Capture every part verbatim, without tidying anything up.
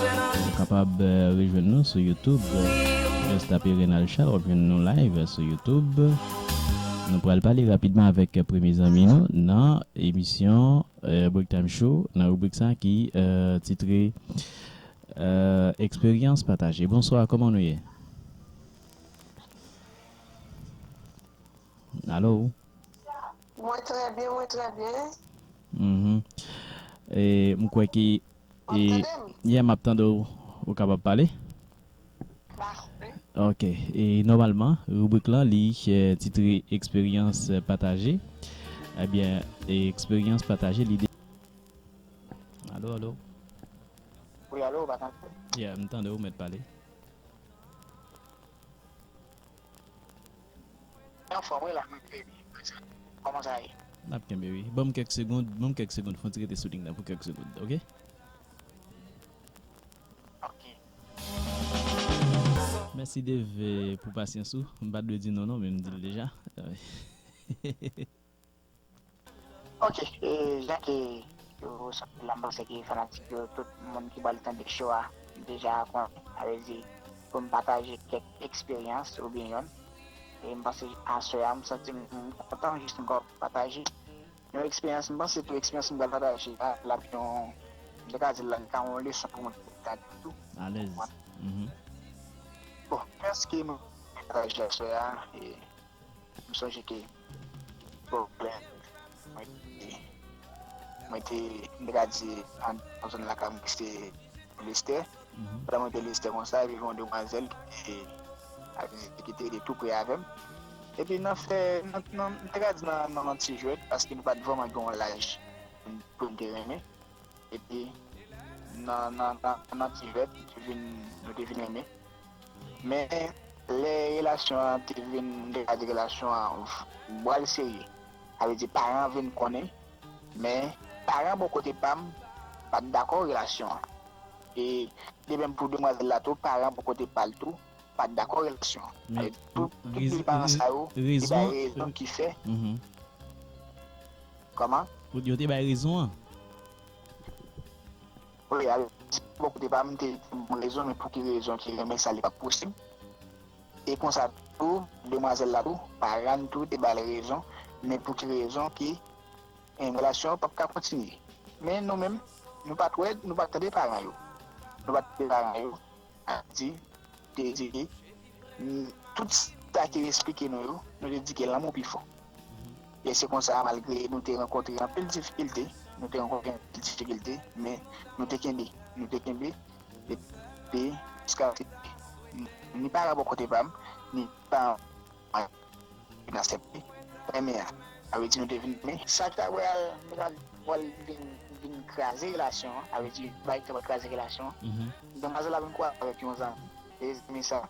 Ou kapab eh, rejwenn nou sou YouTube. Just tape Renald Charles, w ap jwenn nou live sou YouTube. Nou pral pale rapidman avèk premye zanmi nou nan emisyon eh, Break Time Show, nan ribrik sa ki eh, titre eh, Eksperyans Pataje. Bonswa, kòman nou ye? Alo? Mwen trè byen, mwen trè byen. Mhm. E, m kwè ki W ap e, tande m? Yeah, m ap tande w, ou kapab pale. Pase. Ok. E nòmalman, ribrik lan, li eh, titre Eksperyans Pataje. Ebyen, e eksperyans pataje, li de... Alo, alo? Wi, alo, w pa tande? Yeah, m tande w, mèt pale. Anfòm, wi, la, mwen trè byen. Kòman sa ye? N ap kenbe, wi. Ban m kèk segonn, ban m kèk segonn, fè yon ti rete sou liy nan pou kèk segonn, ok? Ok. Mèsi, Dave, eh, pou pasyans ou. M pa t dwe di non, non, men m di l deja. Ok, e, jan ke yo santi la, m panse ke fanatik yo, tout moun ki pral tande show a, deja konnen, sa vle di, pou m pataje kèk eksperyans oubyen yonn. E m panse aswè a, m santi m kontan jis m kapab pataje yon eksperyans. M panse tou eksperyans m pral pataje a, l ap yon, m te ka di l la, li ka yon leson pou moun ki ta tou. Alèz. Mhm. Bon, eksperyans ke m pataje aswè a, e, M sonje ke pwoblèm mwen te, mwen te, m te ka di, an, nan zòn lakay mwen ki se Lestè. Mhm. Pandan mwen te Lestè konsa, epi gen yon demwazèl ki te, ki te rete tou pre avè m. Epi nan fè, nan, nan, m te ka di nan, nan, nan ti jwèt, paske nou pa t vrèman gen yon laj pou n te renmen. Epi, nan, nan, nan, nan ti jwèt, nou te vin, nou te vin renmen. Men, lè relasyon an te vin, m te ka di relasyon an v-, pral serye. Sa vle di, paran an vin konnen, men paran bò kote pa m pa t dakò relasyon an. E, de menm pou demwazèl la tou, paran bò kote pa l tou, pa t dakò relasyon an. Men, e, tout, tout de paran sa yo, te bay rezon ki fè. Mhm. Kòman? Yo te bay rezon an. Wi, alò, bò kote pa m, te, te bon rezon, men pou ki rezon ki renmen sa, li pa t posib. E konsa tou, demwazèl la tou, paran l tou, te ba l rezon, men pou ki rezon ki, e, relasyon an p ap ka kontinye. Men nou menm, nou pa t wè, nou pa t tande paran yo. Nou pa t tande paran yo. A di, te di, mm, tout sa ke yo esplike nou yo, nou te di ke lanmou pi fò. E se konsa, malgre nou te rankontre anpil difikilte, nou te rankontre anpil difikilte, men nou te kenbe, nou te kenbe, epi jiskaske ni paran bò kote pa m, ni paran vin aksepte renmen an. Sa vle di nou te vin renmen. Sa ki ta pral, nou ta pral vin, vin kraze relasyon an. Sa vle di, bagay ki ta pral kraze relasyon an. Mhm. Demwazèl la vin kwaze avèk yon zanmi. E zanmi sa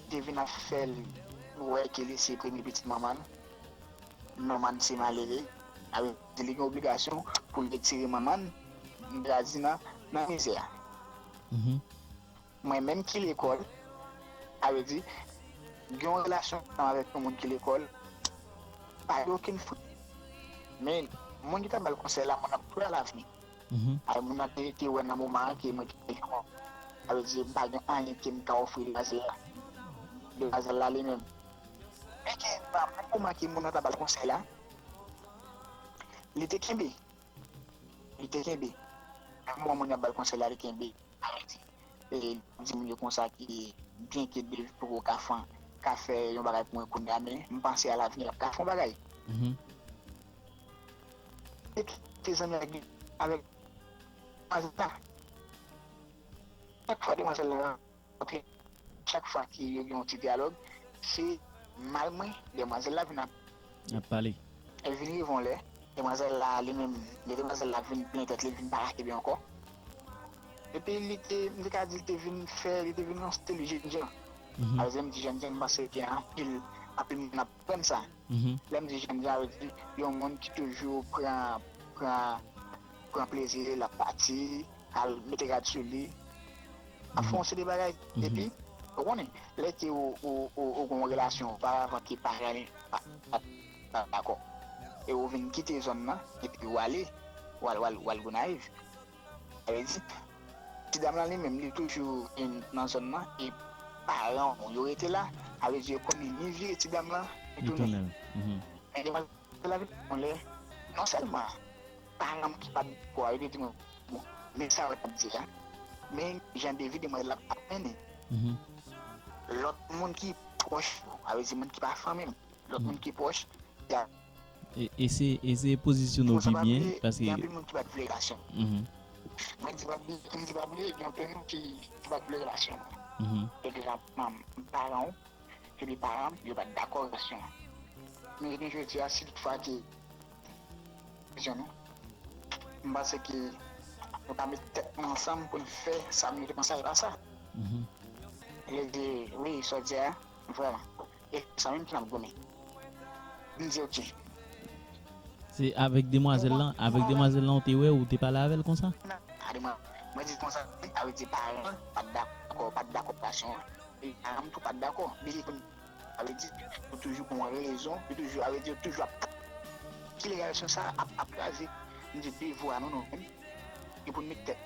te vin ap fè l wè ke li se premye pitit manman l. Manman l se malere. Sa vle di, li gen obligasyon pou l retire manman l, m ta di nan, nan mizè a. Mhm. Mwen menm ki lekòl, sa vle di, gen yon relasyon ansanm avèk yon moun ki lekòl, pa gen okenn fout. Men, moun ki ta ba l konsèy la, moun nan kwè a lavni. Mhm. Ay, moun nan te, te wè nan moman an ke mwen te, sa vle di, m pa gen anyen ke m ka ofri demwazèl la. Demwazèl la, li menm. Men ke, nan menm moman ke moun nan ta ba l konsèy la, li te kenbe. Li te kenbe. Menm moman moun nan ba l konsèy la, li kenbe. Sa vle di, e, di moun yo konsa ke byenke Dave poko ka fè, ka fè yon bagay pou mwen kounye a, men m panse alavni l ap ka fè yon bagay. Mhm. E ki te zanmi avèk, avèk demwazèl la. Chak fwa demwazèl la rantre, chak fwa ke yo gen yon ti dyalòg, se mal mwen, demwazèl la vin ap Ap pale. Li vin rive yon lè, demwazèl la, li menm, lè demwazèl la vin plen tèt li, li vin pa ka kenbe ankò. Epi li te, m te ka di, li te vin fè, li te vin yon stil jènjan. Mhm. Alò, lè m di jènjan, m panse gen anpil, anpil moun ap konprann sa. Mhm. Lè m di jènjan, sa vle di yon moun ki toujou pran, pran, pran plezi, l ap pati, al mete rad sou li, ap fè yon seri de bagay. Mhm. Epi, ou konnen, lè ke ou, ou, ou, ou gen yon relasyon oparavan ke paran pa, pa, pa dakò, e ou vin kite zòn nan, epi ou ale, ou al, ou al, ou al Gonayiv. Sa vle di, Ti dam lan li menm, li toujou in- nan zòn nan, e paran w yo rete la, sa vle di yo konnen ni vire ti dam lan, ni Li tounen. Tounen. Mhm. Men demwazèl la vin yon lè, non sèlman paran m ki pa t dakò a, yo te di mwen, bon, men sa yo t ap di la, men jan de vi demwazèl la ap mennen. Mhm. Lòt moun ki pwòch, sa vle di moun ki pa fanmi m, lòt moun ki pwòch, y a E, e se, e se pozisyon nou Fò sa pi pa byen, bliye, paske gen anpil moun ki pa t vle relasyon. Mhm. Mwen di pa bliye, mwen di pa bliye, gen anpil moun ki, ki pa t vle relasyon. Mhm. E deja, manm, paran w, epi paran m, yo pa t dakò relasyon an. Men jounen jodi a, si toutfwa ke, vizyon nou, m panse ke nou ka met tèt nou ansanm pou n fè sa nou te panse a, e pa sa. Mhm. Yo di, wi, sa w di a, vrèman. E sa menm ki n ap goumen. M di, ok. Se avèk demwazèl lan, avèk demwazèl lan ou te wè, ou te pale avè l konsa? A demwazèl, mwen di konsa, sa vle di paran pa t dakò, pa t dakò relasyon an. E paran m tou pa t dakò. Men li konn, sa vle di, yo toujou pran rezon, yo toujou, sa vle di, yo toujou ap ki relasyon sa ap, ap kraze. M di, devwa nou, nou menm, e pou n met tèt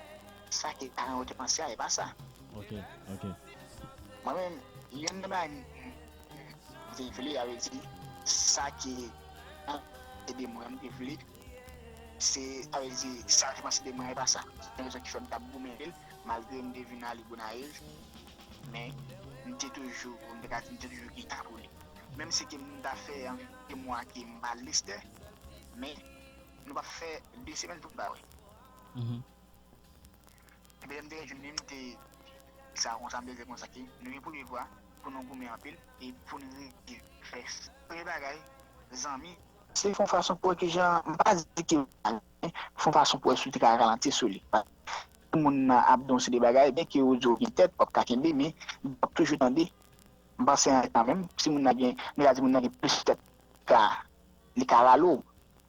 sa ke paran yo te panse a, e pa sa. Ok, ok. Mwen menm, youn nan bagay m te vle, sa vle di, sa ke an te de mwen, m te vle, se, sa vle di, sa yo te panse de mwen, e pa sa. Se yon rezon ki fè m t ap goumen avè l, malgre m te vin ale Gonayiv, men m te toujou, m te ka di, m te toujou gen tan pou li. Menm si ke m ta fè anviwon de mwa ke m pa al Lestè, men nou p ap fè de semèn pou m pa wè. Mhm. Epi lè m te rejwenn li, m te di sa konsa, m te di konsa ke nou gen pou devwa pou nou goumen anpil e pou n rive fè premye bagay, zanmi. Se fè yon fason pou wè kijan, m pa di ke fè yon fason pou wè si w te ka ralanti sou li. Paske moun nan ap di yon seri de bagay, byen ke ou di w gen tèt, w ap ka kenbe, men w ap toujou tande. M panse an kanmenm, si moun nan gen, nou ka di moun nan gen plis tèt ka, li ka rale w.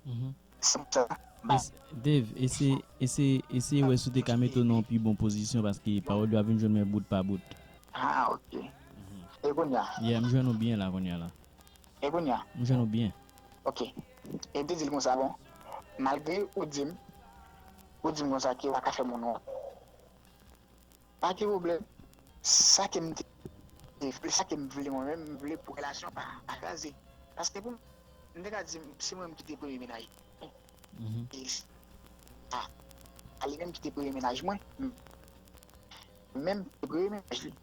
Mhm. Se sa. Es- Dave, eseye, eseye, eseye wè si w te ka mete w nan yon pi bon pozisyon paske pawòl yo ap vin jwenn mwen bout pa bout. Ah, ok. E kounye a? Yeah, m jwenn ou byen la kounye a la. E kounye a? M jwenn ou byen. Ok. E m te di l konsa, bon, malgre ou di m, ou di m konsa ke w pa ka fè moun wont. Pa gen pwoblèm. Sa ke m te, sa ke m vle mwen menm, m vle pou relasyon pa, pa kraze. Paske pou m, m te ka di, se mwen menm ki te premye mennaj. Mhm. E a, a li menm ki te premye mennaj mwen, m menm ki te premye mennaj li.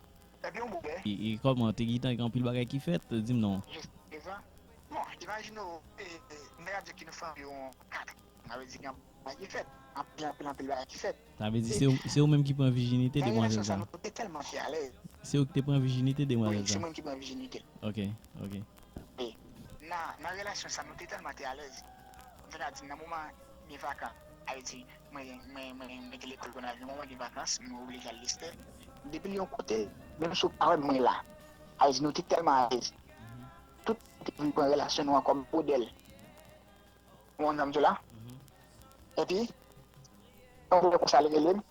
Epi yon boulè. E, e kòman, te gentan gen anpil bagay ki fèt? Di m non. Jistevan. Bon, imajine w, e, e, m te ka di ki nou fanmi yon kat. Sa vle di gen anpil bagay ki fèt. Anpil, anpil, anpil bagay ki fèt. Sa vle di se ou, se ou menm ki pran vijinite Nan demwazèl relasyon sa, sa. Nou te tèlman te alèz. Se ou ki te pran vijinite Wi, demwazèl se sa. Mwen ki pran vijinite. Ok, ok. E nan, nan relasyon sa, nou te tèlman te alèz. M te ka di, nan moman gen vakans, Ayiti, mwen, mwen, mwen mete lekòl Gonayiv, nan moman gen vakans, mwen oblije al Lestè. Depi l yon kote, menm si w pa wè m, mwen la. Ayiti, nou te tèlman alèz. Tout te vin pran relasyon nou an kòm modèl. Ou konn sa m di w la? Epi, yon jou konsa, li rele m,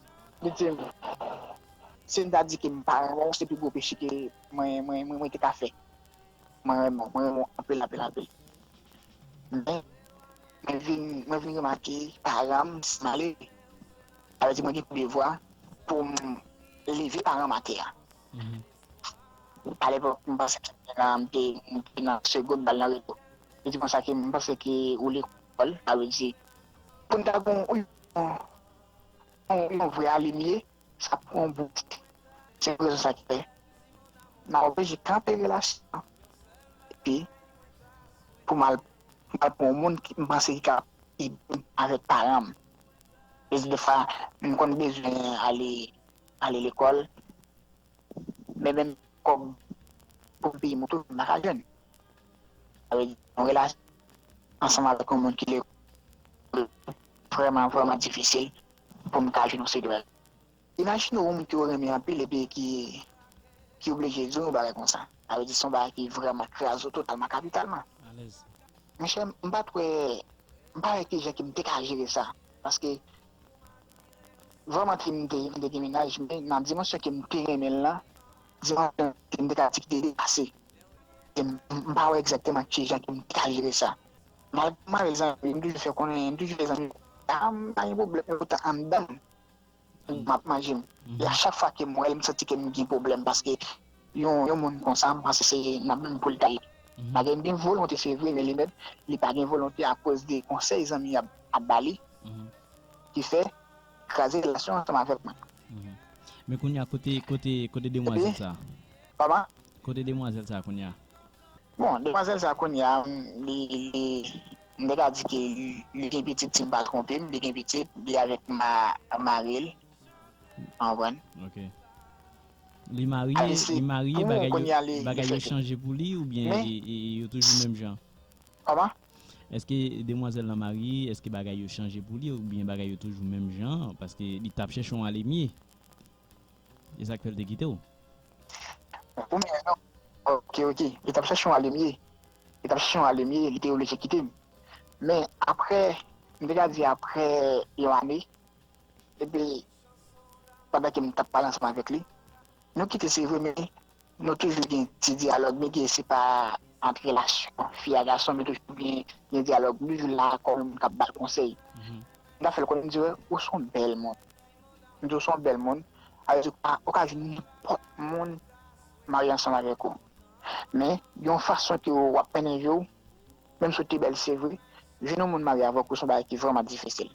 li di m, si m ta di ke m pa renmen w, se pi gwo peche ke mwen, mwen, mwen, mwen te ka fè. Mwen renmen w, mwen renmen w anpil, anpil, anpil. Men, mwen vin, mwen vin remake paran m, si m ale, sa vle di mwen gen pou devwa pou m leve paran m atè a. Mhm. Alepòk, m panse ke m te, m te nan segonn bal nan reto. Li di konsa ke m panse ke ou lekòl, sa vle di, pou n ta gon yon, yon, yon vrè alimye, sa pran yon bout. Se pou rezon sa ki fè m oblije kanpe relasyon an. Epi, pou m al, m al pran yon moun ki m panse ki ka ede m avèk paran m. E defwa, m konn bezwen ale, ale lekòl, men menm kòb pou m peye m tou, m pa ka jwenn. Sa vle di, yon relasyon ansanm avèk yon moun ki lekòl vrèman, vrèman difisil pou m ka jwenn yon seri de bagay. Imajine w yon moun ke w renmen anpil epi ki, ki oblije di w yon bagay konsa. Sa vle di, se yon bagay ki vrèman kraze w totalman, kapitalman. Alèz. Monchè, m pa t wè, m pa wè kijan ke m te ka jere sa. Paske, vrèman, ke m te, m te gen mennaj, men nan dimansyon ke m te renmen l lan, dimansyon ke m te ka di ki te depase. E m, m, m pa wè egzakteman kijan ke m te ka jere sa. Malgre m avèk zanmi, m toujou fè konnen, m toujou fè zanmi, a, m pa gen pwoblèm, men poutan anndan m, m ap manje m. E a chak fwa ke m wè l, m santi ke m gen pwoblèm, paske yon, yon moun konsa, m panse se nan menm pou l ta ye. Malgre m gen volonte, se vre, men li menm, li pa gen volonte akoz de konsèy zanmi ap, ap ba li, ki fè kraze relasyon ansanm avèk mwen. Men kounye a, kote, kote, kote demwazèl sa? Kòman? Kote demwazèl sa kounye a? Bon, demwazèl sa kounye a, li, li, m te ka di ke li, li gen pitit, si m pa twonpe m, li gen pitit, li avèk ma, mari l. Ou konprann? Ok. Li marye, li marye, bagay yo chanje pou li oubyen yo toujou menm jan? Kòman? Èske demwazèl lan marye, èske bagay yo chanje pou li oubyen bagay yo toujou menm jan? Paske li t ap chèche yon alemye. E sa k fè l te kite w? Pou mwen, non. Ok, ok. Li t ap chèche yon alemye. Li t ap chèche yon alemye, li te oblije kite m. Men apre, m te ka di apre yon ane, epi pandan ke m t ap pale ansanm avèk li, nou kite se vre, men nou toujou gen ti dyalòg, men gen se pa ant relasyon fi a gason, men toujou gen, gen dyalòg, nou toujou la kòm moun k ap ba l konsèy. M ta fè l konnen, m di, ou se yon bèl moun. M di w se yon bèl moun, sa vle di ou ka, ou ka jwenn nenpòt moun marye ansanm avèk ou. Men, gen yon fason ke w ap mennen vi w, menm si w te bèl, se vre, jwenn yon moun marye avèk ou se yon bagay ki vrèman difisil.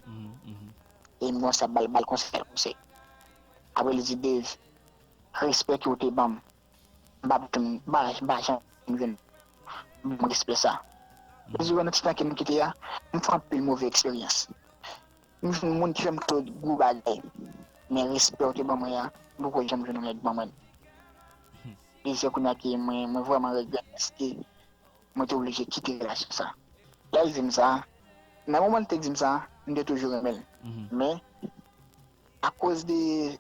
E m konsa ba l, ba l konsèy, ba l konsèy. Apre li di, Dave, respè ke w te ban m, m p ap janm, m pa, m pa janm jwenn ban m respè sa. Li di, wè nan ti tan ke m kite a, m fè anpil move eksperyans. M jwenn moun ki fè m tout gwo bagay. Men respè w te ban mwen an, m poko janm jwenn yon nèg ban mwen l. E se kounye a ke mwen, mwen vrèman regrèt paske mwen te oblije kite relasyon sa. Lè l di m sa, nan moman l te di m sa, m te toujou renmen l. Men, akoz de,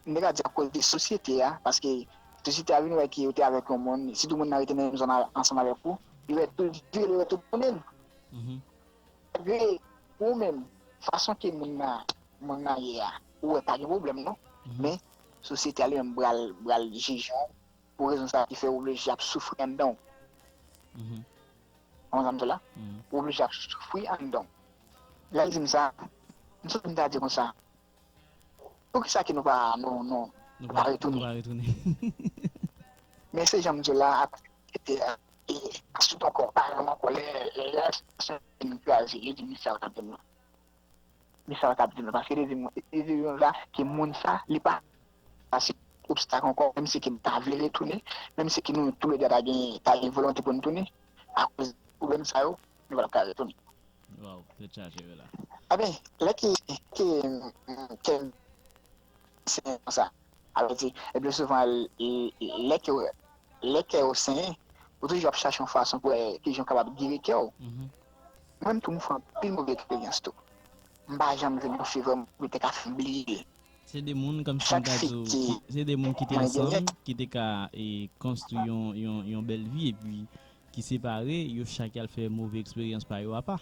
m te ka di akoz de sosyete a, paske sosyete a vin wè ke ou te avèk yon moun, sitou moun nan rete nan menm zòn a, ansanm avèk ou, li wè tout, li wè tout moun. Malgre ou menm, fason ke moun nan, moun nan ye a, ou wè pa gen pwoblèm non. Men, sosyete a li menm pral, pral jije w pou rezon sa ki fè ou oblije ap soufri anndan w. Konprann sa m di w la? Ou oblije ap soufri anndan w. Lè l di m sa, m sot m ta di konsa, poukisa ke nou pa, nou, nou, nou pa retounen? Men se jan m di w la, ap, e, e, answit ankò, paran m ankò, lè, lè, lè relasyon vin kraze, yo di m sa yo t ap di m nan. Men sa yo t ap di m nan, paske yo te di m, yo te di m la ke moun sa, li pa pase obstak ankò, menm si ke m ta vle retounen, menm si ke nou toulède ta gen, ta gen volonte pou nou tounen, akoz pwoblèm sa yo, nou pa t ap ka retounen. Waw, tèt chaje wi la. Ebyen, lè ke, ke, ke m senyen konsa, sa vle di, e byen souvan, lè ke, lè kè w senyen, ou toujou ap chache yon fason pou wè kijan w kapab geri kè w. Mwen menm tou, m fè anpil move eksperyans tou. M pa janm jwenn yon fi vrèman ki te ka fè m bliye l. Se de moun, kòmsi m ta di w, se de moun ki te ansanm, ki te ka, e, konstwi yon, yon, yon bèl vi, epi ki separe, yo chak al fè move eksperyans pa yo apa.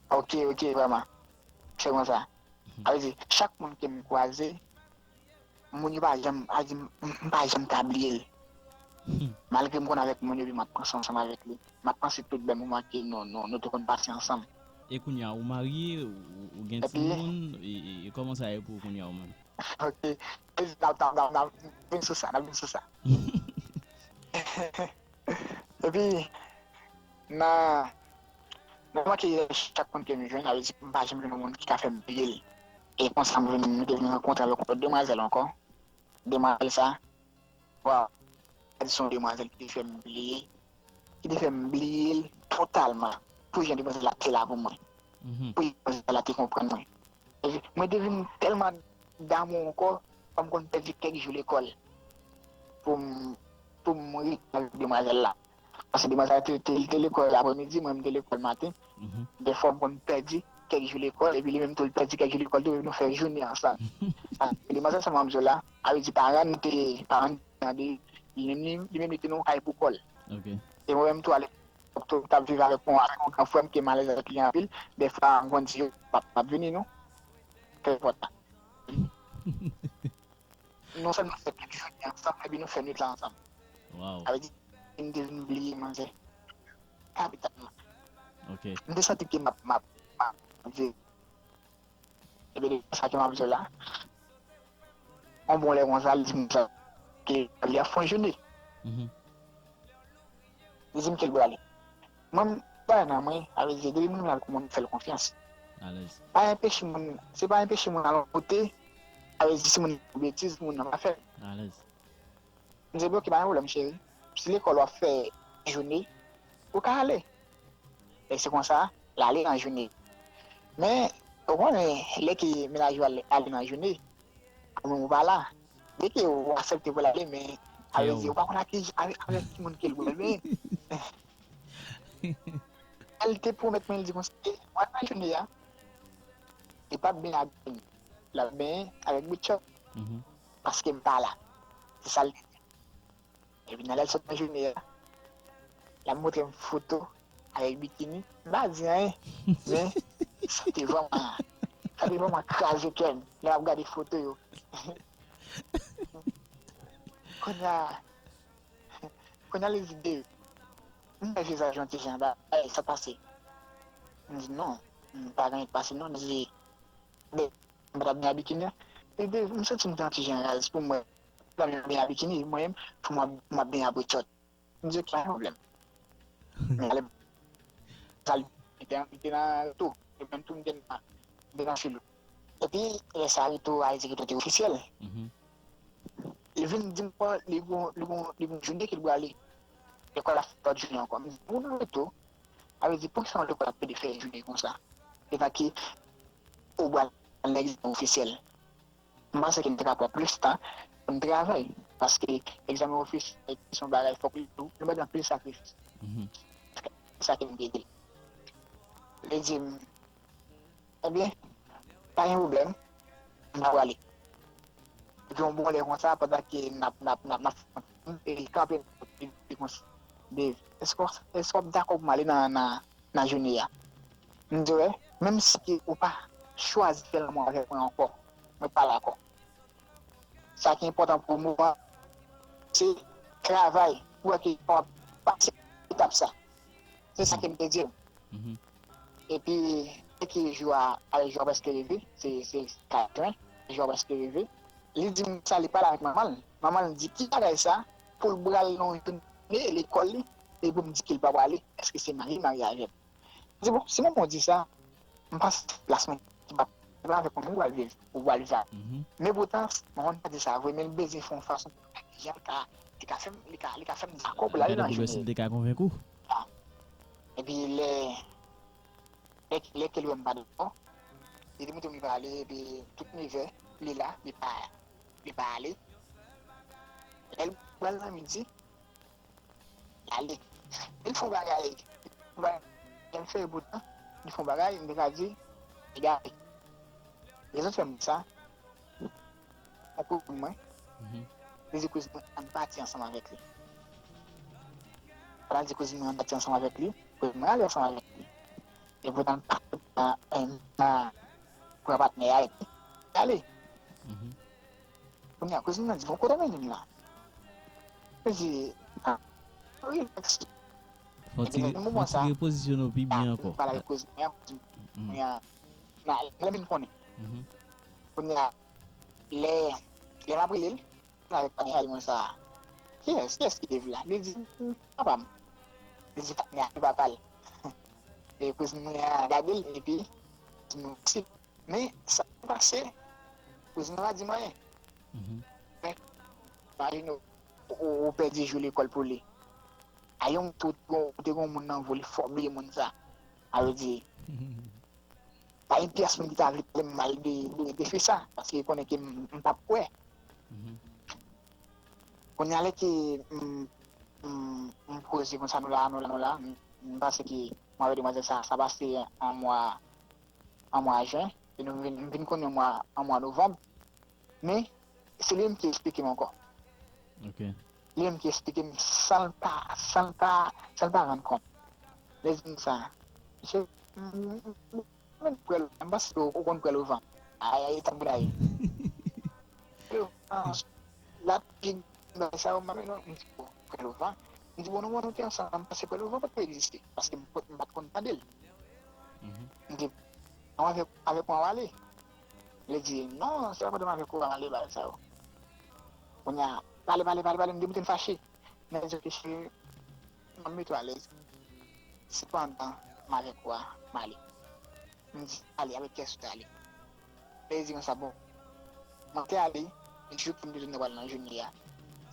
Ok, ok, vrèman. Se konsa. Sa vle di, chak moun ke m kwaze, moun yo pa janm, sa vle di, m, m pa janm ka bliye l. Malgre m konn avèk moun yo, epi m ap panse ansanm avèk li. M ap panse tout bèl moman ke nou, nou, nou te konn pase ansanm. E kounye a, ou marye, ou, ou gen timoun, e, e, e kòman sa ye pou ou kounye a ou menm? Ok. N ap, n ap, n ap, n ap vin sou sa, n ap vin sou sa. Epi, nan, nan manke chak moun ke m jwenn, sa vle di, m pa janm jwenn yon moun ki ka fè m bliye l. E konsa, m vin, m te vin rankontre avèk yon lòt demwazèl ankò. Demwazèl sa, waw, sa di se yon demwazèl ki te fè m bliye, ki te fè m bliye l totalman. Pou jan demwazèl la te la pou mwen. Pou jan demwazèl la te konprann mwen. Mwen te vin tèlman damou ankò, fò m konn pèdi kèk jou lekòl pou m, pou m ret avèk demwazèl la. Paske demwazèl la te, te, te lekòl aprèmidi, mwen m te lekòl maten. Dèfwa m konn pèdi kèk jou lekòl, epi li menm tou l pèdi kèk jou lekòl tou, epi nou fè jounen ansanm. Paske demwazèl sa m ap di w la, sa vle di paran n te, paran n te tande, li menm li, li menm li te nan yon kay pou kò l. E mwen menm tou alèpòk tou, m t ap viv avèk yon, avèk yon gran frè m ke m alèz avèk li anpil. Dèfwa m konn di yo, m ap, m ap vini non. Kèlkeswa. Nou sèlman fè tout jounen ansanm, epi nou fè nwit la ansanm. Sa vle di, m te vin bliye manzè kapitalman. M te santi ke m ap, m ap, m ap viv. Epi depi sa ke m ap di w la, yon bon lè konsa, li di m sa, ke li ap fè yon jounen. Li di m ke l prale. Mwen, m pa nan mwen, sa vle di, depi moun nan konn fè l konfyans. Pa enpeche moun, se pa enpeche moun al yon kote, sa vle di, si moun nan fè betiz, moun nan pa fè l. M di, ok, pa gen pwoblèm, cheri. Si lekòl w ap fè jounen, ou ka ale. E se konsa, l ale nan jounen. Men, ou konnen, lè ke mennaj ou al-, ale nan jounen, ou menm ou pa la. Dèke ou aksepte pou l ale, men, sa vle di, ou pa konn ak ki, avèk, avèk ki moun ke l pral, men. Lè l te pwomèt mwen, l di konsa, w al nan jounen an, li p ap benyen ak bikini. L ap benyen avèk bout chòt. Paske m pa la. Se sa l te di. Epi nan lè l sot nan jounen an, l ap montre m foto avèk bikini. M pa di anyen, men sa te vrèman, sa te vrèman kraze kè m lè m ap gade foto yo. Kounye a, kounye a li di, Dave, m wè vizaj ou yon ti jan, bagay, sa pase? M di, non, m pa gen anyen k pase, non. M di, Dave, m pa t ap benyen ak bikini an. Li di, m santi m te yon ti jan raz pou mwen. Lè m benyen ak bikini, mwen menm, pou mwen, m ap benyen ak bout chòt. M di, ok, pa gen pwoblèm. Men ale, sa li te, li te nan reto, e menm tou m te nan, m te nan fil. Epi, lè sa reto a, li di reto te ofisyèl. Li vin di m, li gon, li gon, li gon jounen ke l prale. Lekòl la fè lòt jounen ankò. M di, ou nan reto, sa vle di, poukisa yon lekòl ap pede fè jounen konsa? Etan ke ou pral nan egzamen ofisyèl. M panse ke m te ka pran plis tan pou m travay. Paske egzamen ofisyèl se yon bagay fòk li, li mande anpil sakrifis. Se sa ke m te di l. Li di m, ebyen, pa gen pwoblèm, m ap prale. Epi yon bon lè konsa, pandan ke n ap, n ap, n ap, n ap, e li kanpe, li di konsa, Dave, èske w, èske w ap dakò pou m ale nan, nan, nan jounen an? M di, wè, menm si ke ou pa chwazi fè lanmou avèk mwen ankò, mwen pa dakò. Sa ki enpòtan pou mwen, se travay pou wè ke w ap pase etap sa. Se sa ke m te di l. Epi, lè ke jou a, jou a prèske rive, se, se kat jen, jou a prèske rive. Li di m sa, li pale avèk manman l. Manman l di, ki bagay sa, pou l pral nan yon jounen lekòl li, epi pou m di ke l pa prale, èske se marye l marye avè m? M di, bon, si manman w di sa, m panse plas mwen ki pa, se pa avèk mwen menm ou pral viv, ou pral viv avè m. Men poutan, manman m pa di sa vre, men l bezwen fè yon fason pou l ka, li ka, li ka fè m, li ka, li ka fè m dakò pou l ale nan jounen. Epi lè, lè, lè ke l wè m pa dakò, li te montre m li pral ale, epi tout nevè, li la, li pa, li pa ale. Lè l pral nan midi, l ale. Li fè yon bagay, lè l fè bout tan, li fè yon bagay, m te ka di, egare. Rezon fè m di sa, yon kouzin mwen, li di kouzin mwen, ann pati ansanm avèk li. Pandan l di kouzin mwen, ann pati ansanm avèk li, kouzin mwen ale ansanm avèk li. Epoutan, m pa, m pa, m pa pran patnè a, epi ale. Kounye a, kouzin nan di, bon, kote w mennen m la? Li di, a, relax. Fò w tire, fò w tire pozisyon w pi byen ankò. M pale avèk kouzin mwen, kouzin mwen, nan, lè m vin konnen. Kounye a, lè, lè m ap rele l, avèk patnè a li konsa, kiyès, kiyès ki te vle la? Li di, papa m. Li di, patnè a, li papa l. E kouzin mwen an gade l, epi, di nou, si Men, sa k pase, kouzin nan pa di m anyen. Men, imajine w, ou, ou pèdi jou lekòl pou li. A yon moman, ou te gon, ou te gon moun nan vo, li fò bliye moun sa. Sa vle di, pa gen pyès moun ki ta vle pale m mal de, de, de fi sa, paske li konnen ke m, m p ap kwè. Kounye a, lè ke m, m, m poze konsa, nou la, nou la, nou la, m, m panse ke mwen avèk demwazèl sa, sa pase an mwa, an mwa jen, e nou vin, m vin konnen an mwa, an mwa novanm. Men, se li menm ki eksplike m ankò. Li menm ki eksplike m san l pa, san l pa, san l pa rann kont. Lè l di m sa, se, m, m, m, m kwè l, m panse ke w konn kwè l ovan. Ay, ay, tankou la ye. Kwè l ovan, la, pi, bagay sa yo, m pa mennen, m di, bon, kwè l ovan. M di, bon, nou, bon, nou te ansanm, m panse kwè l ovan pa t egziste, paske m, m pa t konn tande l. M di, non, avèk, avèk mwen w ale? Li di, non, se pa pwoblèm avèk ou, w ale bagay sa yo. Kounye a, pale, pale, pale, pale, m gen pou m fache. Men di, ok, cheri, m ap mete w alèz. Sepandan, m avèk ou a, m ale. M di, ale, avèk kiyès ou te ale? Lè li di konsa, bon, mwen te ale, jou ke m te tounen pral nan Jounye a.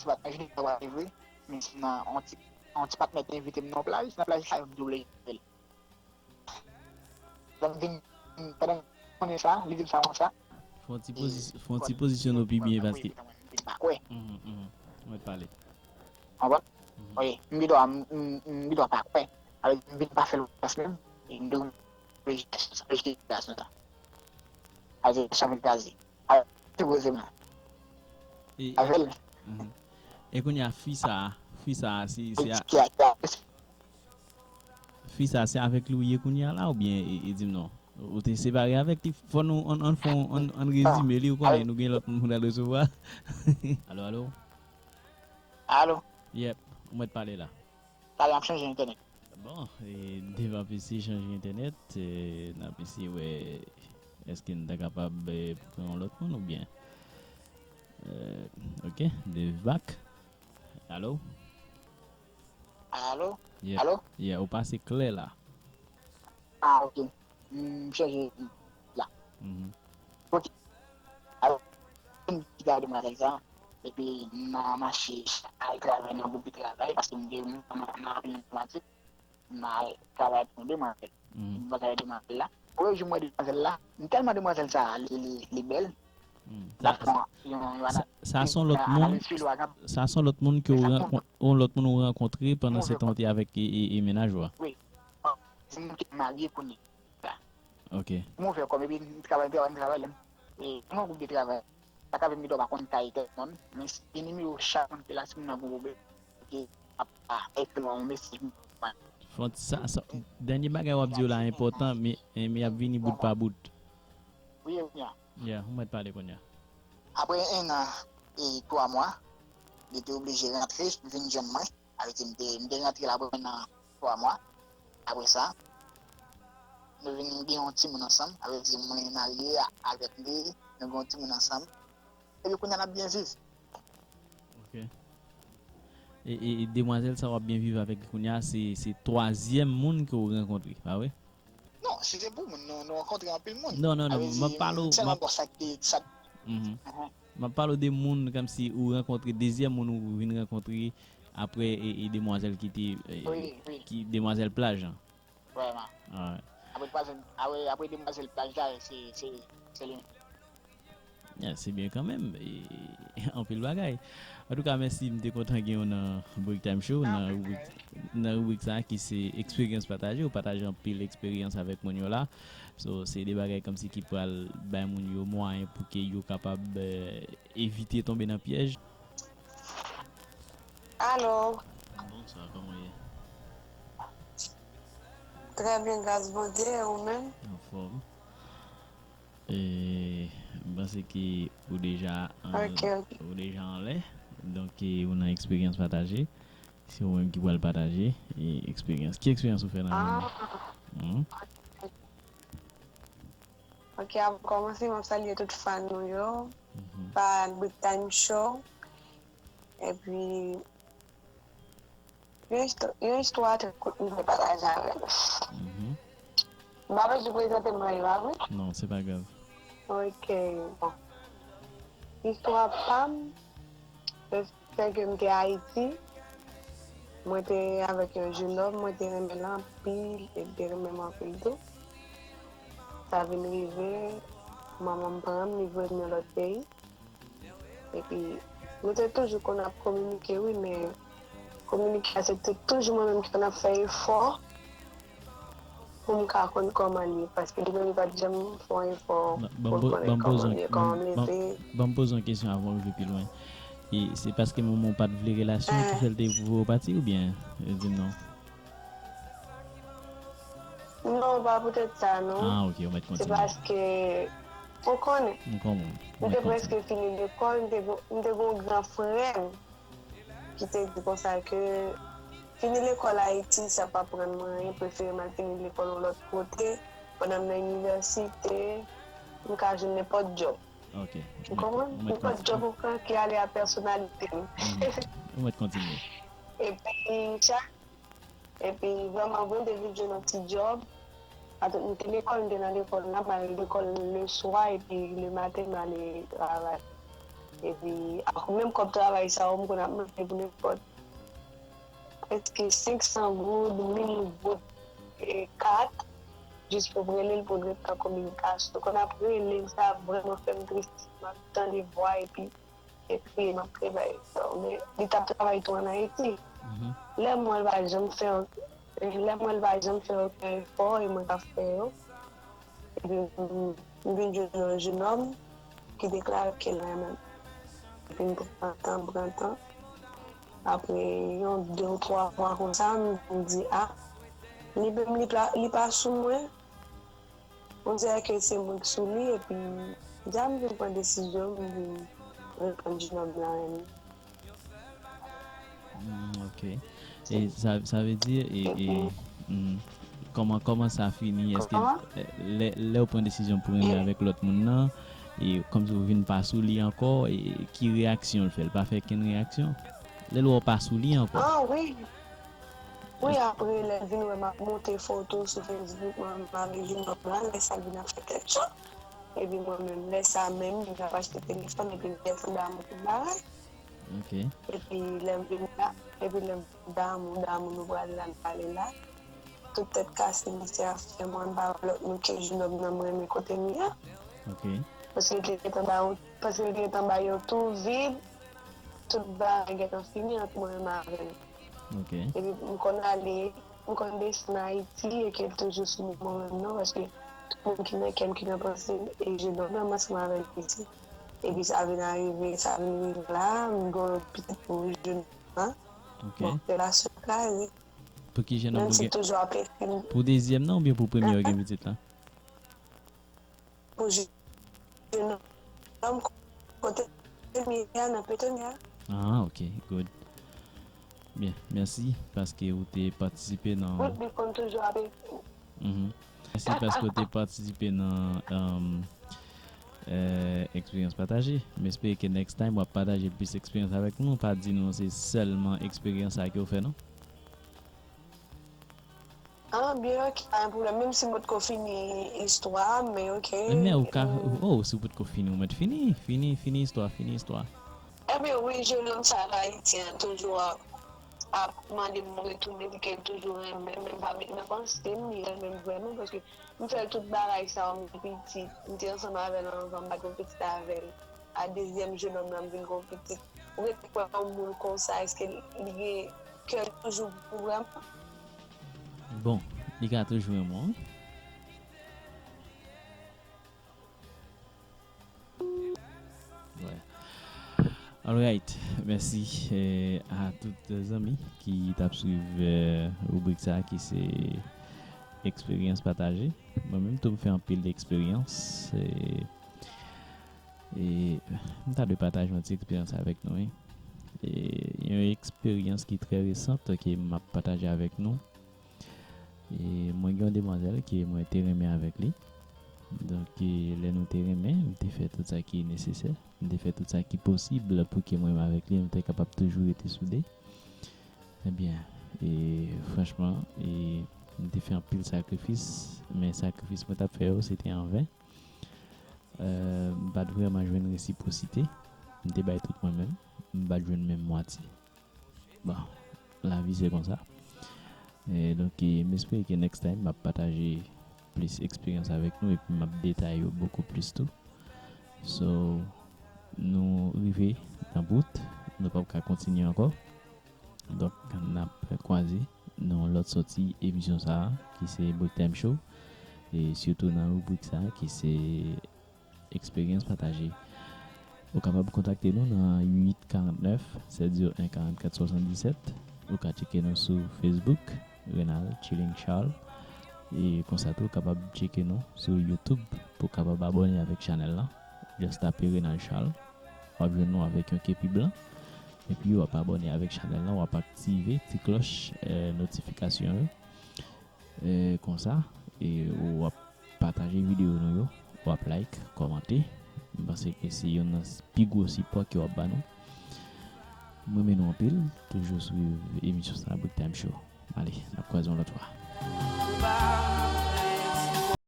Se pa t nan Jounye a m te pral ale vre, men se nan yon ti, yon ti patnè te envite m nan yon plaj, nan plaj sa yo m te oblije avè l. Lè m vin, pandan m konnen sa, li di m sa konsa. Fè yon ti e pozi- fè yon ti bon, pozisyon nou pi byen, paske mwen menm m vin pa kwè. Mhm, mhm. Mwen pale. Konprann? Mhm. Wi, m gen dwa, m, m, m gen dwa pa kwè. Alò, m vin pa fè l konfyans menm, e m dwe rejte gason sa. Alò, sa vin kraze. Alò, sipozeman. E, e, avè l. Mhm. E kounye a, fi sa a, fi sa a, se, se a, ki a, ki a, fi sa a, se avèk li w ye kounye a la, oubyen, e, e di m non? Ou te separe avèk li? Fò nou, ann, ann fè yon, ann, ann rezime li, ou konnen nou gen lòt moun pou n al resevwa. Alo, alo? Alo? Yep, ou mèt pale la. Talè m ap chanje entènèt. Bon, e, devan P C chanje entènèt, e, n ap eseye wè èske n ta kapab, e, pran yon lòt moun oubyen. E, ok, Dave back. Alo? Alo? Yeah. Alo? Yeah, ou pase klè la. Ah, ok. M chanje la. Mhm. Ok. Alò, m kite demwazèl sa, epi m a mache al travay nan gwoup de travay, paske m gen, m nan, nan anpil enfòmatik, m al travay pou demwazèl. Mhm. M travay demwazèl la. Premye jou m wè demwazèl la, m tèlman demwazèl sa, li, li, li bèl. Hmm. Sa, sa, sa, sa se yon lòt moun, sa se yon lòt moun ke ou rankon-, yon lòt moun ou rankontre pandan se tan ou te avèk e, e, e mennaj ou a. Wi. Bon, se moun ki marye kounye a. Ok. M ouvè kò m, epi m travay, m travay, m travay, lè m, e, nan yon gwoup de travay. Sa ka vin m gen dwa pa konn kay tèl moun, men si gen nimewo chak moun ki la, si moun nan gon pwoblèm, ok, ap, a, ekri yon mesaj. Fon, sa, sa, dènye bagay w ap di yo la enpòtan, men, men y ap vini bout pa bout. Wi, wi, wi. Yeah, ou mèt pale kounye a. Apre en an e twa mwa, li te oblije rantre vin jwenn mwen. Sa vle di, m te, m te rantre la apre en an twa mwa. Apre sa, nou vin gen yon timoun ansanm. Sa vle di, mwen marye a-, avèk li, nou gen yon timoun ansanm. Epi kounye a n ap byen viv. Ok. E, e, e demwazèl sa w ap byen viv avèk li kounye a, se, se twazyèm moun ke w rankontre, pa vre? Non, si se pou moun, nou, nou rankontre anpil moun. Non, non, non, m ap pale w, m ap, mhm. M ap pale w de moun kòmsi ou rankontre, dezyèm moun ou vin rankontre apre e, e demwazèl ki te, e, wi, wi, ki demwazèl plaj lan. Vrèman. Alright. Apre demwazèl, apre, apre demwazèl plaj la, se, se, se li menm. Ah, se byen kanmenm. E, anpil bagay. Antouka, mèsi, m te kontan gen w nan Break Time Show, nan ribrik, nan ribrik sa a ki se eksperyans pataje. Ou pataje anpil eksperyans avèk moun yo la. So, se de bagay kòmsi ki pral bay moun yo mwayen pou ke yo kapab, eh, evite tonbe nan pyèj. Alo. Bonswa, kòman w ye? Trè byen, gras Bondye, e ou menm? Anfòm. E, m panse ke ou deja an, ok, ok, ou deja anlè. Donk, e, ou nan eksperyans pataje. Se ou menm ki pral pataje, e, eksperyans. Ki eksperyans ou fè nan lavi? Ah. Mhm. Ok, avan kòmanse, m ap salye tout fan nou yo, mhm, pa Break Time Show. Epi, yon istwa, yon istwa trè kout m vle pataje avè nou. Mhm. M pa bezwen prezante m, pa vre? Non, se pa grav. Ok, bon. Istwa pa m, se ke m te Ayiti. Mwen te avèk yon jenòm, mwen te renmen l anpil, e l te renmen m anpil tou. Sa vin rive, manman m pran m, li voye m nan lòt peyi. Epi, nou te toujou konn ap kominike, wi, men kominike a, se te toujou mwen menm ki konn ap fè efò pou m ka konn kòman l ye, paske li menm li pa t janm fè yon efò pou l konnen kòman m ye, kòman m leve. Ban m poze yon kesyon avan w rive pi lwen. E se paske manman w pa t vle relasyon ki fè l te voye w pati, oubyen, e, di m non? Non, pa poutèt sa, non. Ah, ok, ou mèt kontinye. Se paske, ou konnen, m konprann, m te prèske fini lekòl, m te gon, m te gon gran frè m ki te di konsa ke fini lekòl Ayiti, sa p ap rann mwen anyen, prefere m al fini lekòl yon lòt kote, pandan m nan inivèsite, m ka jwenn nenpòt djòb. Ok. Ou konprann? Nenpòt djòb ou pran ki ale a pèsonalite m. Ou mèt kontinye. Epi, chak, epi vrèman vre, m te vin jwenn yon ti djòb. Atò, m te lekòl, m te nan lekòl, m ap al lekòl leswa, epi lematen, m ale travay. Epi, ak menm kòb travay sa yo, m konn ap manje pou nenpòt prèske senk san goud, mil goud, e kat, jis pou m rele l pou n ret an kominikasyon. Konn ap rele m, sa vrèman fè m tris. M ap tande vwa epi, epi m ap kriye bay. Men li t ap travay tou ann Ayiti. Lè m wè l pa janm fè, lè m wè l pa janm fè okenn efò e mwen k ap fè yo. Epi m, m vin jwenn yon jenòm ki deklare ke l renmen m. Epi m pran tan, m pran tan. Apre yon de ou twa mwa konsa, m, m di, a, li menm li pa, li pa sou mwen. On dirè ke se mwen k sou li, epi dja m vin pran desizyon, m vin reprann jenòm nan renmen. Mm, ok. E sa, sa vle di, e, e, mm, kòman, kòman sa fini? Èske, e, lè, lè w pran desizyon pou renmen avèk lòt moun nan, e kòmsi w vin pa sou li ankò, e ki reyaksyon l fè? L pa fè kenn reyaksyon? Lè l wè w pa sou li ankò? Ah, wi. Wi, apre, lè l vin wè m ap monte foto sou Facebook, mwen, m avèk jenòm lan, lè sa l vin ap fè tèt cho. Epi mwen menm, lè sa menm, m t ap achte telefòn, epi m gentan damou tout bagay. Ok. Epi lè m vin la, epi lè m damou, damou nou prale la, n prale la. Tout tèt kase, misye ap fè mwen pa wè lòt moun ke jenòm nan m renmen kote m ye a. Ok. Paske l te gentan ba yo, paske l te gentan ba yo tou vid, tout bagay gentan fini ant mwen menm avè l. Ok. Epi m konn ale, m konn desann Ayiti e ke l toujou sou mwen menm non, paske tout moun ki nan kè m ki nan panse m e jenòm nan m ansanm avè l piti. Epi sa vin arive, sa vin rive la, m gen yon pitit pou jenòm nan. Ok. Bon, relasyon kraze. Pou ki jenòm Menm ou si gen? Toujou ap ekri m. Pou dezyèm nan oubyen pou premye ou gen pitit la? Pou jenòm kote m ye a nan Petonia. Ah, ok, good. Byen, mèsi paske ou te patisipe nan. Wi, li konn toujou ap ekri m. Mhm. Mèsi paske w te patisipe nan, um, eh, eksperyans pataje. M espere ke next time w ap pataje plis eksperyans avèk nou. Pa di nou se sèlman eksperyans sa ke w fè, non? Ah, byen, ok, pa gen pwoblèm. Menm si m potko fini istwa a, men ok. Men ou ka, oh, si w potko fini, ou mèt fini. Fini, fini istwa, fini istwa. Ebyen, wi, jenòm sa k Ayiti an toujou ap, ap mande m retounen, li ke l toujou renmen m, men m pa met nan panse m, li renmen m vrèman, paske m fè tout bagay sa yo, m te pitit, m te ansanm avè l anvan, m pa t gen pitit avè l. A dezyèm jenòm nan, m vin gen yon pitit. Ou ret kwè yon moun konsa, èske li gen kè toujou pou vrèman? Bon, li ka toujou renmen w, wi. Wè. Alright, mèsi, eh, a tout zanmi ki t ap swiv, eh, ribrik sa ki se eksperyans pataje. Mwen menm tou m fè anpil eksperyans, eh, e m ta dwe pataje yon ti eksperyans avèk nou, wi. E yon eksperyans ki trè resant ke m ap pataje avèk nou. E mwen gen yon demwazèl ke mwen te renmen avèk li. Donk, e, lè nou te renmen, m te fè tout sa ki nesesè. M te fè tout sa ki posib pou ke mwen avèk li, nou te kapab toujou rete soude. Ebyen, e, franchman, e, m te fè anpil sakrifis, men sakrifis mwen t ap fè yo, se te an ven. Eh, m pa t vrèman jwenn resipwosite. M te bay tout mwen menm. M pa t jwenn menm mwatye. Bon, lavi se konsa. E donk, e, m espere ke next time, m ap pataje plis eksperyans avèk nou epi m ap detaye yo bokou plis tou. So, nou rive nan bout. Nou p ap ka kontinye ankò. Donk, n ap kwaze nan yon lòt sòti emisyon sa a, ki se Break Time Show. E sitou nan ribrik sa a, ki se eksperyans pataje. Ou kapab kontakte nou nan uit karant nèf, sèt zewo en, karant kat swasanndisèt. Ou ka tcheke nou sou Facebook, Renald Chilling Charles. E konsa tou, ou kapab tcheke nou sou YouTube pou w kapab abòne avèk chanèl la. Just tape Renald Charles. W ap jwenn nou avèk yon kepi blan. Epi w ap abòne avèk chanèl la, w ap aktive ti klòch, eh, notifikasyon yo. Eh, konsa, e w ap pataje videyo nou yo, w ap like, kòmante, M panse ke se youn nan pi gwo sipò ke w ap ba nou. M renmen nou anpil. Toujou swiv emisyon sa, Brick Time Show. Ale, n ap kwaze yon lòt fwa.